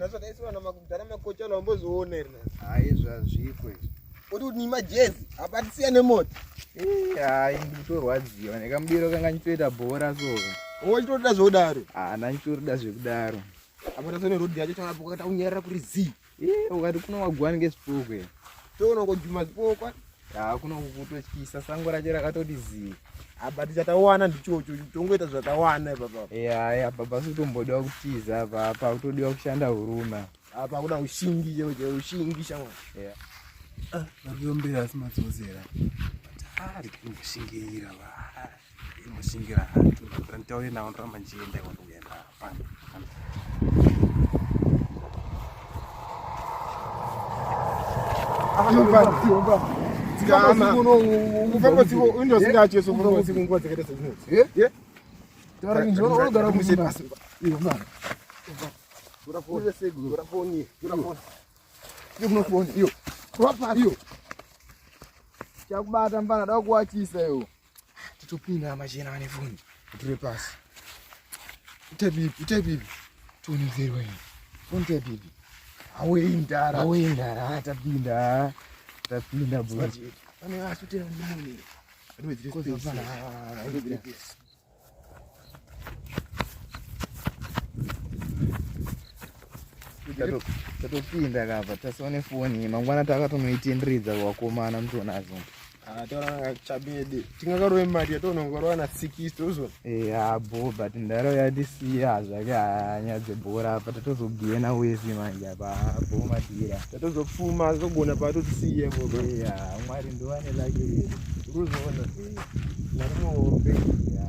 Nhasi wataiswa namakudhara makocha wambozoona here nhasi? Hayi zvazviko izvi. Uri kuti majezi apa tisiya nemota. Hayi ndikutorwadziwa nekamudiro kanga ndichitoita bhora soka. Wachitoda zvekudaro. Hana ndichitoda zvekudaro. Apa tasone road yacho chakapo kwakata unyarara kuri zii. Ukati kuno wagwani ngesipoko. Toona kujuma zipoko. Ha kuno kutotyisa sango racho rakatoti zii. Apa tichatawana ndichocho tongoita zvatawana ipapa. Ya apa pasi kutombodiwa kutiza apa apa kutodiwa kushanda huruma. Apa kuda ushingi cheo cheo ushingi shamwari. Yeah. Ah, vari kuyombera asi madzozera. But ah, ndikumboshingira va. Ndikumboshingira. Nditaure navo ndoramba ndichienda kwandikuenda. Hapana. Chakubata mbana da kuwachisa iwo. Titopinda machena ane foni. Tiri pasi. Itebibi, itebibi. Tionezerwa iyi. Foni tebibi. Awei ndara. Awei ndara tapinda. Tapinda bro. Pane asutera ndimoni. Tatopinda kapa tasone foni mangwana takatonoitenderedza kuvakomana mutonazo. Taona chabede tingakarove mari yatonongorova na 60 uzona. Ya bo but ndaro yatisiya zvake hanya dzebhora apa tatozogena wese manje apa bo madhira. Tatozopfuma zogona patotisiya boba. Ya Mwari ndiwane lake redu. Uruzoona. Mwari muhombe. Ya.